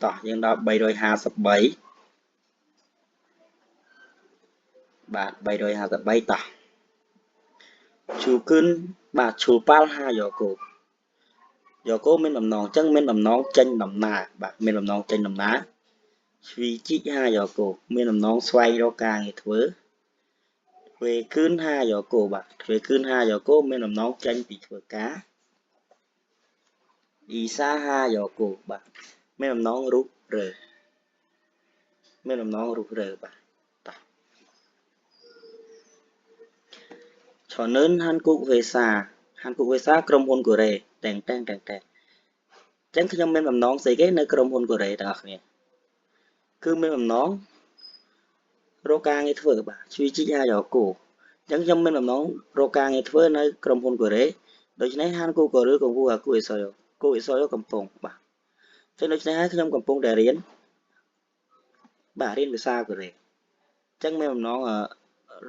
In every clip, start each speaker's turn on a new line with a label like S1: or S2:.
S1: តោះយើងដល់353បាទ353តោះឈូគឹនបាទឈូប៉ាល់ហាយ៉កូយ៉កូមានបំណងអញ្ចឹងមានបំណងចេញដំណើរបាទមានបំណងចេញដំណើរស្វីជីកហាយ៉កូមានបំណងស្វែងរកការងារធ្វើវេគឹនហាយ៉កូបាទវេគឹនហាយ៉កូមានបំណងចេញពីធ្វើការអ៊ីសាហាយ៉កូបាទមានបំណងរុះរើមានបំណងរុះរើបាទតោះឆនឿនហាន់គុកវេសាហាន់គុកវេសាក្រុមហ៊ុនកូរ៉េតែងតែងតែងតែអញ្ចឹងខ្ញុំមានបំណងស្អីគេនៅក្រុមហ៊ុនកូរ៉េទាំងអស់គ្នាគឺមានបំណងរកការងារធ្វើបាទឈវីជីកហាយ៉កូអញ្ចឹងខ្ញុំមានបំណងរកការងារធ្វើនៅក្រុមហ៊ុនកូរ៉េដូច្នេះហាន់គូកូរ៉េកំពុងអាគូអេសយោគូអេសយោកំពុងបាទចឹងដូច្នេះហើយខ្ញុំកំពុងតែរៀនបាទរៀនភាសាកូរ៉េអញ្ចឹងមានបំណង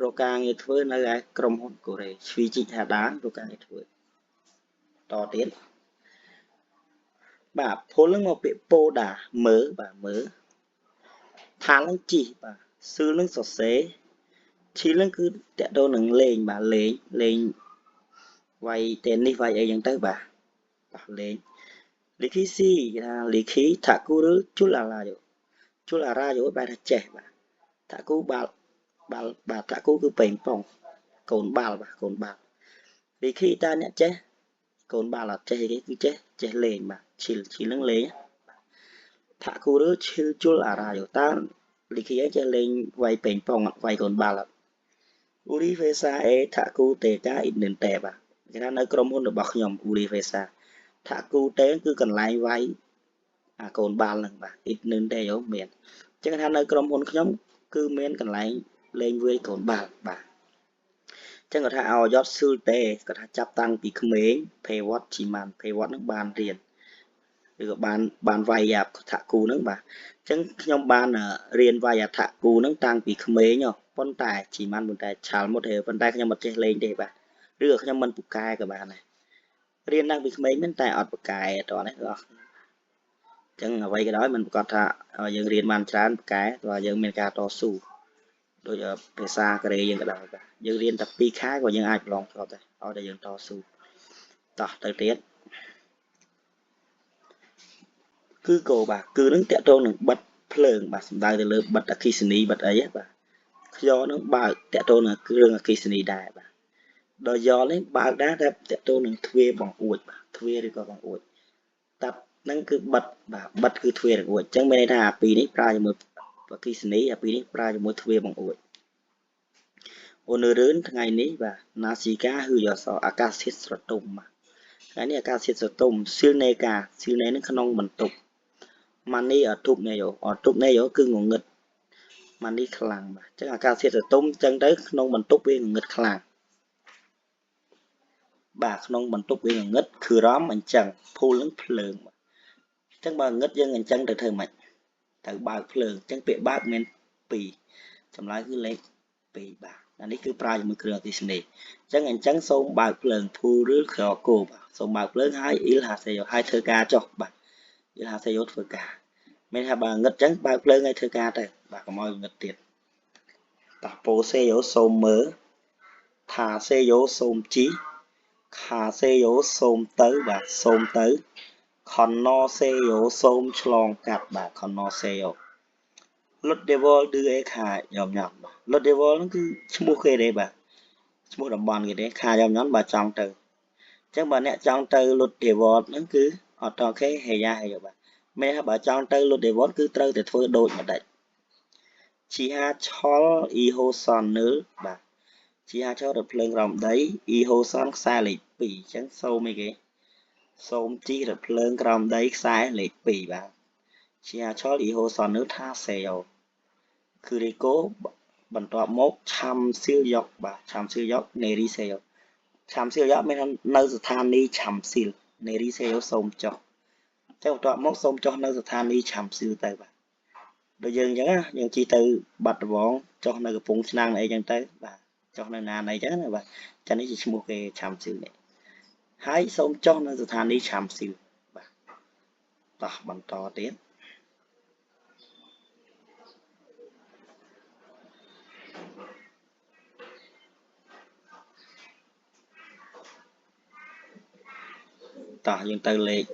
S1: រកការងារធ្វើនៅឯក្រុមហ៊ុនកូរ៉េឈវីជីកហាដារកការងារធ្វើតទៀតបាទភុលនឹងមកពាក្យពោដាមើបាទមើថាលនឹងជីបាទស៊ឺនឹងសរសេរឈីលនឹងគឺតកតទៅនឹងលេងបាទលេងលេងវាយតេនីសវាយអីចឹងទៅបាទបាទលេងលីខីស៊ីគេថាលីខីថាគូឬជុលអារ៉ាយោជុលអារ៉ាយោបែរថាចេះបាទថាគូបាល់បាល់បាទថាគូគឺប៉េងប៉ុងកូនបាល់បាទកូនបាល់លីខីតើអ្នកចេះកូនបាល់អត់ចេះអីគេគឺចេះចេះលេងបាទឈីលឈីលនឹងលេងថាគូឬឈីលជុលអារ៉ាយោតើលីខីឯងចេះលេងវាយប៉េងប៉ុងវាយកូនបាល់អត់អ៊ូរីវេសាអេថាគូតេកាអ៊ីនតេបាទគេថានៅក្រុមហ៊ុនរបស់ខ្ញុំអ៊ូរីវេសាថាគូតេគឺកន្លែងវាយអាកូនបាល់ហ្នឹងបាទអ៊ីនតេយោមានអញ្ចឹងថានៅក្រុមហ៊ុនខ្ញុំគឺមានកន្លែងលេងវាយកូនបាល់បាទអញ្ចឹងគាត់ថាអោយតស៊ូលតេគាត់ថាចាប់តាំងពីក្មេងភេវតជីម៉ាន់ភេវតហ្នឹងបានរៀនឬក៏បានវាយអាថាគូហ្នឹងបាទអញ្ចឹងខ្ញុំបានរៀនវាយអាថាគូហ្នឹងតាំងពីក្មេងប៉ុន្តែជីម៉ាន់ប៉ុន្តែឆាល់មុតទេប៉ុន្តែខ្ញុំអត់ចេះលេងទេបាទឬក៏ខ្ញុំមិនពូកែក៏បានដែររៀនតាំងពីក្មេងមែនតែអត់ពូកែតោះនេះបងអញ្ចឹងអ្វីក៏ដោយមិនប្រកាសថាយើងរៀនបានច្រើនពូកែព្រោះយើងមានការតស៊ូដូចភាសាកូរ៉េយើងក៏ដោយបាទយើងរៀនតែ2ខែក៏យើងអាចប្រឡងជាប់ដែរឲ្យតែយើងតស៊ូតោះទៅទៀតគឺគោបាទគឺនឹងតកតងនឹងបិទភ្លើងបាទសំដៅទៅលើបិទអគ្គិសនីបិទអីបាទខ្យល់នឹងបើកតកតងនឹងគ្រឿងអគ្គិសនីដែរបាទដល់យ៉នេះបើកដែរតែតកតងនឹងទ្វារបង្អួចបាទទ្វារឬក៏បង្អួចតាប់នឹងគឺបិទបាទបិទគឺទ្វារបង្អួចអញ្ចឹងមានន័យថាអាពីរនេះប្រើជាមួយអគ្គិសនីអាពីរនេះប្រើជាមួយទ្វារបង្អួចអូនរឿនថ្ងៃនេះបាទណាស៊ីកាហឺយ៉សអាកាសធាតុស្រទុំបាទថ្ងៃនេះអាកាសធាតុស្រទុំស៊ីលនេកាស៊ីលនេនឹងក្នុងបន្ទប់ម៉ានីអទុបនេយោអទុបនេយោគឺងងឹតម៉ានីខ្លាំងបាទអញ្ចឹងអាកាសធាតុស្រទុំអញ្ចឹងទៅក្នុងបន្ទប់វាងងឹតខ្លាំងបាទក្នុងបន្ទប់វាងងឹតគឺរំអញ្ចឹងភូលនឹងភ្លើងបាទអញ្ចឹងបើងឹតយើងអញ្ចឹងទៅធ្វើម៉េចត្រូវបើកភ្លើងអញ្ចឹងពាក្យបើកមាន2ចម្លើយគឺលេខ2បាទអានេះគឺប្រើជាមួយគ្រឿងអគ្គិសនីអញ្ចឹងសូមបើកភ្លើងភូឬក្រគោបាទសូមបើកភ្លើងហើយអ៊ីលហាសេយោហើយធ្វើការចុះបាទអ៊ីលហាសេយោធ្វើការមានថាបើងឹតអញ្ចឹងបើកភ្លើងឲ្យធ្វើការទៅបាទកុំឲ្យងឹតទៀតតោះពោសេយោសូមមើលថាសេយោសូមជីខាសេយោសូមទៅបាទសូមទៅខណសេយោសូមឆ្លងកាត់បាទខណសេយោលុតដេវលឌឺអេខាញ៉ំញ៉ំបាទលុតដេវលហ្នឹងគឺឈ្មោះគេទេបាទឈ្មោះតំបន់គេទេខាញ៉ំញ៉ំបាទចង់ទៅអញ្ចឹងបើអ្នកចង់ទៅលុតដេវលហ្នឹងគឺអត់តខេហេយ៉ាហេយោបាទមានថាបើចង់ទៅលុតដេវលគឺត្រូវតែធ្វើដូចម្ដេចជីហាឆលអ៊ីហូសននើបាទជីហាឆលរថភ្លើងក្រោមដីអ៊ីហូសនខ្សែលេខ2អញ្ចឹងសូមអីគេសូមជីរថភ្លើងក្រោមដីខ្សែលេខ2បាទជីហាឆលអ៊ីហូសននើថាសេយោគឺរីកូបន្ទាប់មកឆាំស៊ីលយ៉ុកបាទឆាំស៊ីលយ៉ុកនេរីសេយោឆាំស៊ីលយ៉ុកមាននៅស្ថានីយ៍ឆាំស៊ីលនេរីសេយោសូមចុះចឹងបន្ទាប់មកសូមចុះនៅស្ថានីយ៍ឆាំស៊ីលទៅបាទដូចយើងអញ្ចឹងណាយើងជិះទៅបាត់ដំបងចុះនៅកំពង់ឆ្នាំងអីចឹងទៅបាទចុះនៅណាណីចឹងណាបាទចានេះជាឈ្មោះគេឆាំស៊ីលនេះហើយសូមចុះនៅស្ថានីយ៍ឆាំស៊ីលបាទតោះបន្តទៀត តោះយើងទៅលេខ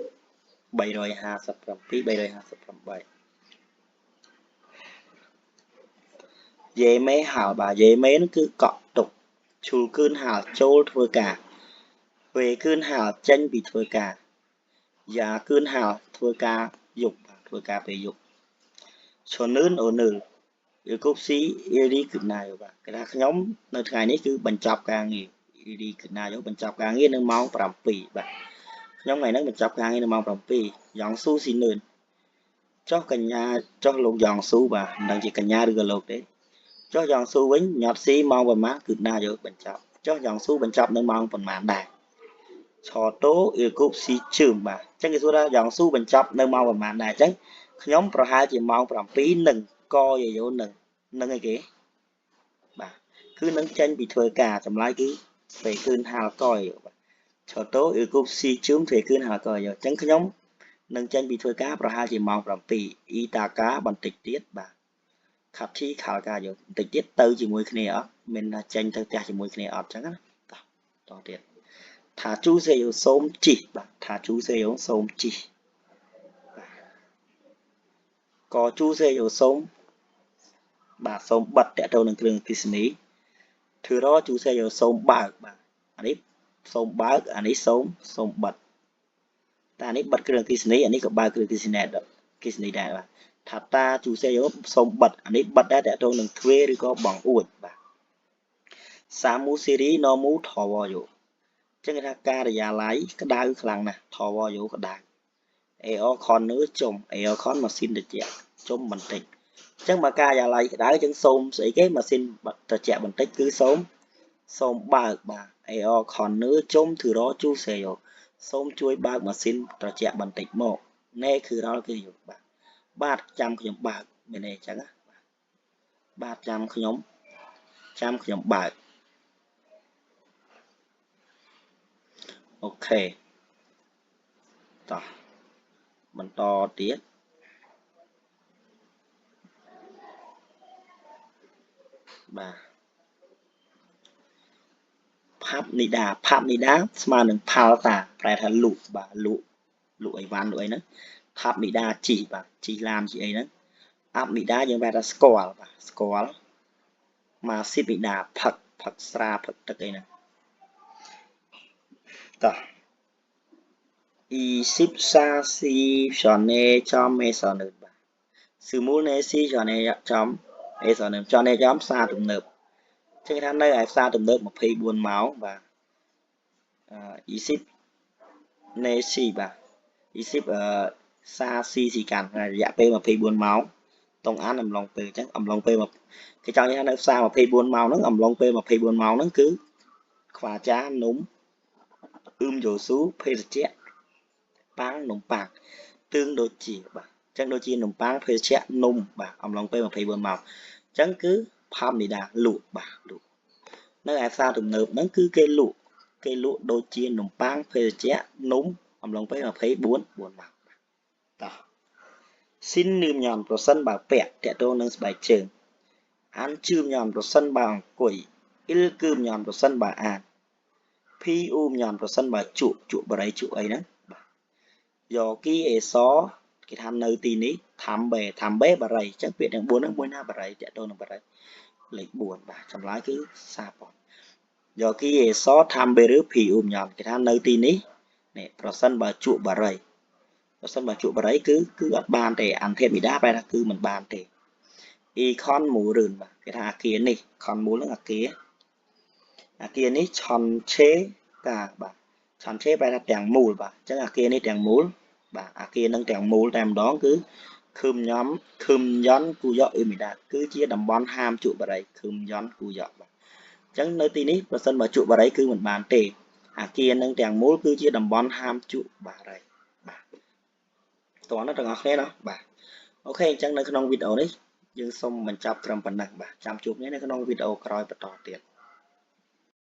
S1: 357 358យេមេហាល់បាទយេមេនឹងគឺកក់ទុកឈូលគឿនហាល់ចូលធ្វើការវេគឿនហាល់ចេញពីធ្វើការយ៉ាគឿនហាល់ធ្វើការយប់បាទធ្វើការពេលយប់ឈនឿនអូនឿអ៊ីកូបស៊ីអ៊ីរីគណាយបាទគេថាខ្ញុំនៅថ្ងៃនេះគឺបញ្ចប់ការងារអ៊ីរីគណាយបញ្ចប់ការងារនៅម៉ោង7បាទខ្ញុំថ្ងៃហ្នឹងបញ្ចប់ការងារនៅម៉ោង7យ៉ងស៊ូស៊ីនឿនចុះកញ្ញាចុះលោកយ៉ងស៊ូបាទមិនដឹងជាកញ្ញាឬក៏លោកទេចុះយ៉ងស៊ូវិញញាត់ស៊ីម៉ោងប្រមាណគឺណាយកបញ្ចប់ចុះយ៉ងស៊ូបញ្ចប់នៅម៉ោងប្រមាណដែរឆតូអ៊ីកូបស៊ីជើមបាទអញ្ចឹងគេសួរថាយ៉ងស៊ូបញ្ចប់នៅម៉ោងប្រមាណដែរអញ្ចឹងខ្ញុំប្រហែលជាម៉ោង7នឹងកយយោនឹងនឹងអីគេបាទគឺនឹងចេញពីធ្វើការចម្លើយគឺពេលគឿនហាលកយបាទឆតូអ៊ីកូបស៊ីជើមធ្វើគឿនហាលកយអញ្ចឹងខ្ញុំនឹងចេញពីធ្វើការប្រហែលជាម៉ោង7អ៊ីតាកាបន្តិចទៀតបាទខាត់ធីខាល់កាយកបន្តិចទៀតទៅជាមួយគ្នាអត់មានថាចេញទៅផ្ទះជាមួយគ្នាអត់ចឹងណាតោះតទៀតថាជូសេយោសូមជីបាទថាជូសេយោសូមជីបាទកជូសេយោសូមបាទសូមបិទតទៅនឹងគ្រឿងអគ្គិសនីធ្វើរជូសេយោសូមបើកបាទអានេះសូមបើកអានេះសូមបិទតែអានេះបិទគ្រឿងអគ្គិសនីអានេះក៏បើកគ្រឿងអគ្គិសនីដែរបាទថាតាជូសេយោសូមបិទអានេះបិទដែរតទៅនឹងទ្វេឬក៏បងអួចបាទសាមូសេរីណមូថវយោចឹងគេថាការិយាល័យក្តៅខ្លាំងណាស់ថវយោក្តៅអេអខននឺជុំអេអខនម៉ាស៊ីនត្រជាក់ជុំបន្តិចអញ្ចឹងបើការិយាល័យក្តៅចឹងសូមស្អីគេម៉ាស៊ីនត្រជាក់បន្តិចគឺសូមបើកបាទអេអខននឺជុំធឺរជូសេយោសូមជួយបើកម៉ាស៊ីនត្រជាក់បន្តិចមកណែគឺរ៉ល់គេយោបាទបាទចាំខ្ញុំបើកមែនទេអញ្ចឹងណាបាទចាំខ្ញុំបើកអូខេតោះបន្តទៀតបាទផាប់នីដាផាប់នីដាស្មើនឹងផាល់តាប្រែថាលក់បាទលក់អីវ៉ាន់លក់អីហ្នឹងផាប់នីដាជីបាទជីឡានជីអីហ្នឹងអាប់នីដាយើងប្រែថាស្គាល់បាទស្គាល់ម៉ាស៊ីបនីដាផឹកស្រាផឹកទឹកអីហ្នឹងតោះអ៊ីស៊ីបសាស៊ីឆណេចំអេសនឺបាទស៊ឺមូលណេស៊ីឆណេចំអេសនឺចណេចំផ្សារទំនើបចឹងថានៅឯផ្សារទំនើប24ម៉ោងបាទអ៊ីស៊ីបណេស៊ីបាទអ៊ីស៊ីបសាស៊ីស៊ីកាន់រយៈពេល24ម៉ោងតុងអានអំឡុងពេលអញ្ចឹងអំឡុងពេលគេចង់និយាយថានៅផ្សារ24ម៉ោងហ្នឹងអំឡុងពេល24ម៉ោងហ្នឹងគឺខ្វាចានំអ៊ឹមយូស៊ូភេសជ្ជៈប៉ាំងនំប៉័ងទឿងដូចជាបាទអញ្ចឹងដូចជានំប៉័ងភេសជ្ជៈនំបាទអំឡុងពេល24ម៉ោងអញ្ចឹងគឺផាប់នីដាលក់បាទលក់នៅឯផ្សារទំនើបហ្នឹងគឺគេលក់ដូចជានំប៉័ងភេសជ្ជៈនំអំឡុងពេល24ម៉ោងតោះស៊ីននឿមញ៉ាំប្រសិនបើពាក់តកតងនឹងស្បែកជើងអានជឿមញ៉ាំប្រសិនបើអង្គុយអ៊ីលគឺមញ៉ាំប្រសិនបើអានភីអ៊ូមញ៉ាំប្រសិនបើជក់បរិយជក់អីហ្នឹងបាទយកគីអេសគេថានៅទីនេះថាំបេបរិយអញ្ចឹងពាក្យទាំង4ហ្នឹងមួយណាបរិយតកតងនឹងបរិយលេខ4បាទចម្លើយគឺសាប៉ុនយកគីអេសថាំបេឬភីអ៊ូមញ៉ាំគេថានៅទីនេះនេះប្រសិនបើជក់បរិយប្រសិនបើជក់បរិយគឺអត់បានទេអន្តេមីដាប្រែថាគឺមិនបានទេអ៊ីខនមូរឿនបាទគេថាអាគារនេះខនមូលហ្នឹងអាគារនេះឆនឆេកាបាទឆនឆេប្រែថាទាំងមូលបាទអញ្ចឹងអាគារនេះទាំងមូលបាទអាគារនឹងទាំងមូលតែម្ដងគឺខឹមញ៉ន់គូយ៉កអ៊ីមីដាគឺជាតំបន់ហាមជក់បរិយខឹមយ៉ន់គូយ៉កបាទអញ្ចឹងនៅទីនេះប្រសិនបើជក់បរិយគឺមិនបានទេអាគារនឹងទាំងមូលគឺជាតំបន់ហាមជក់បរិយបាទតោះណាទាំងអស់គ្នាណោះបាទអូខេអញ្ចឹងនៅក្នុងវីដេអូនេះយើងសូមបញ្ចប់ត្រឹមប៉ុណ្ណឹងបាទចាំជួបគ្នានៅក្នុងវីដេអូក្រោយបន្តទៀត